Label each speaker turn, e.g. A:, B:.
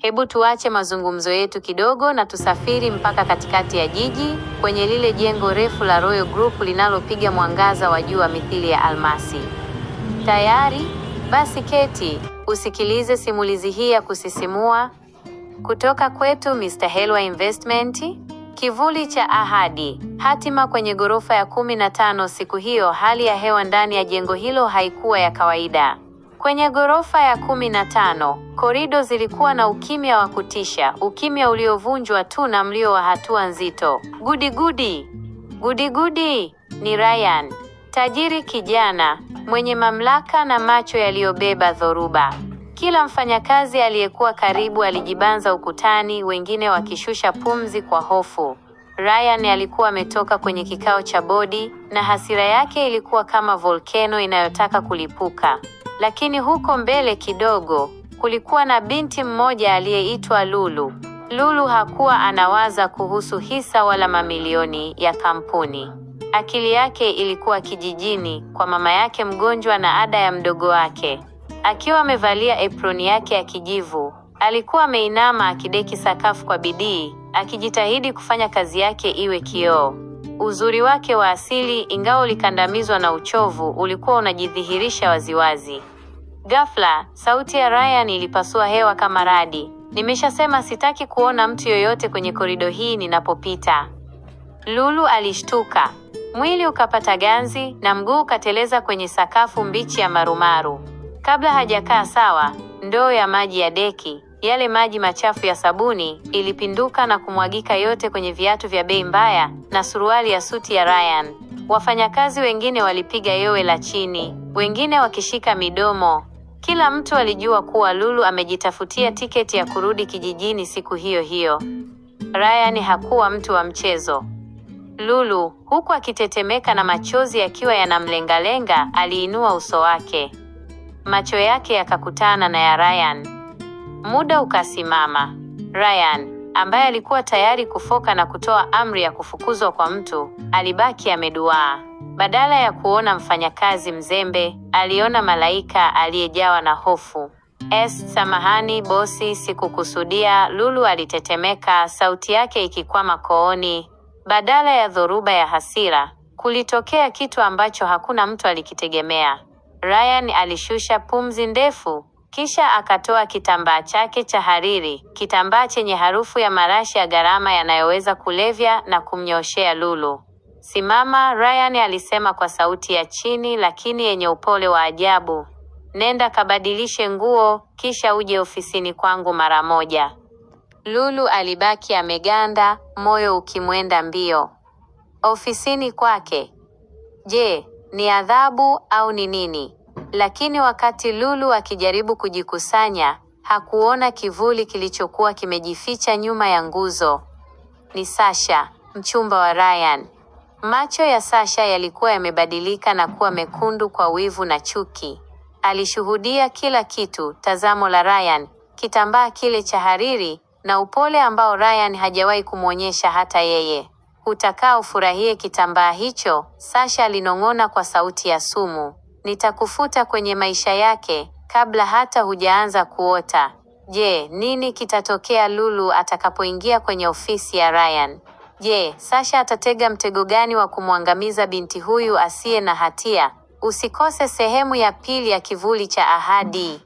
A: Hebu tuache mazungumzo yetu kidogo na tusafiri mpaka katikati ya jiji kwenye lile jengo refu la Royal Group linalopiga mwangaza wa jua mithili ya almasi. Tayari? Basi keti, usikilize simulizi hii ya kusisimua kutoka kwetu Mr. Helwa Investment. Kivuli cha Ahadi. Hatima kwenye ghorofa ya 15. Siku hiyo hali ya hewa ndani ya jengo hilo haikuwa ya kawaida. Kwenye ghorofa ya 15, korido zilikuwa na ukimya wa kutisha, ukimya uliovunjwa tu na mlio wa hatua nzito. Gudi gudi, gudi gudi, ni Ryan, tajiri kijana mwenye mamlaka na macho yaliyobeba dhoruba. Kila mfanyakazi aliyekuwa karibu alijibanza ukutani, wengine wakishusha pumzi kwa hofu. Ryan alikuwa ametoka kwenye kikao cha bodi na hasira yake ilikuwa kama volkeno inayotaka kulipuka. Lakini huko mbele kidogo kulikuwa na binti mmoja aliyeitwa Lulu. Lulu hakuwa anawaza kuhusu hisa wala mamilioni ya kampuni. Akili yake ilikuwa kijijini kwa mama yake mgonjwa na ada ya mdogo wake. Akiwa amevalia aproni yake ya kijivu, alikuwa ameinama akideki sakafu kwa bidii, akijitahidi kufanya kazi yake iwe kioo. Uzuri wake wa asili, ingawa ulikandamizwa na uchovu, ulikuwa unajidhihirisha waziwazi. Ghafla, sauti ya Ryan ilipasua hewa kama radi. Nimeshasema sitaki kuona mtu yoyote kwenye korido hii ninapopita. Lulu alishtuka. Mwili ukapata ganzi na mguu ukateleza kwenye sakafu mbichi ya marumaru. Kabla hajakaa sawa, ndoo ya maji ya deki, yale maji machafu ya sabuni, ilipinduka na kumwagika yote kwenye viatu vya bei mbaya na suruali ya suti ya Ryan. Wafanyakazi wengine walipiga yowe la chini, wengine wakishika midomo. Kila mtu alijua kuwa Lulu amejitafutia tiketi ya kurudi kijijini siku hiyo hiyo. Ryan hakuwa mtu wa mchezo. Lulu, huku akitetemeka na machozi yakiwa yanamlengalenga, aliinua uso wake. Macho yake yakakutana na ya Ryan. Muda ukasimama. Ryan, ambaye alikuwa tayari kufoka na kutoa amri ya kufukuzwa kwa mtu, alibaki ameduaa. Badala ya kuona mfanyakazi mzembe, aliona malaika aliyejawa na hofu. Samahani bosi, sikukusudia, Lulu alitetemeka, sauti yake ikikwama kooni. Badala ya dhoruba ya hasira, kulitokea kitu ambacho hakuna mtu alikitegemea. Ryan alishusha pumzi ndefu, kisha akatoa kitambaa chake cha hariri, kitambaa chenye harufu ya marashi ya gharama yanayoweza kulevya na kumnyooshea Lulu. Simama, Ryan alisema kwa sauti ya chini lakini yenye upole wa ajabu. Nenda kabadilishe nguo, kisha uje ofisini kwangu mara moja. Lulu alibaki ameganda, moyo ukimwenda mbio. Ofisini kwake. Je, ni adhabu au ni nini? Lakini wakati Lulu akijaribu kujikusanya, hakuona kivuli kilichokuwa kimejificha nyuma ya nguzo. Ni Sasha, mchumba wa Ryan. Macho ya Sasha yalikuwa yamebadilika na kuwa mekundu kwa wivu na chuki. Alishuhudia kila kitu, tazamo la Ryan, kitambaa kile cha hariri na upole ambao Ryan hajawahi kumwonyesha hata yeye. Utakaa ufurahie kitambaa hicho, Sasha alinong'ona kwa sauti ya sumu. Nitakufuta kwenye maisha yake kabla hata hujaanza kuota. Je, nini kitatokea Lulu atakapoingia kwenye ofisi ya Ryan? Je, Sasha atatega mtego gani wa kumwangamiza binti huyu asiye na hatia? Usikose sehemu ya pili ya Kivuli cha Ahadi.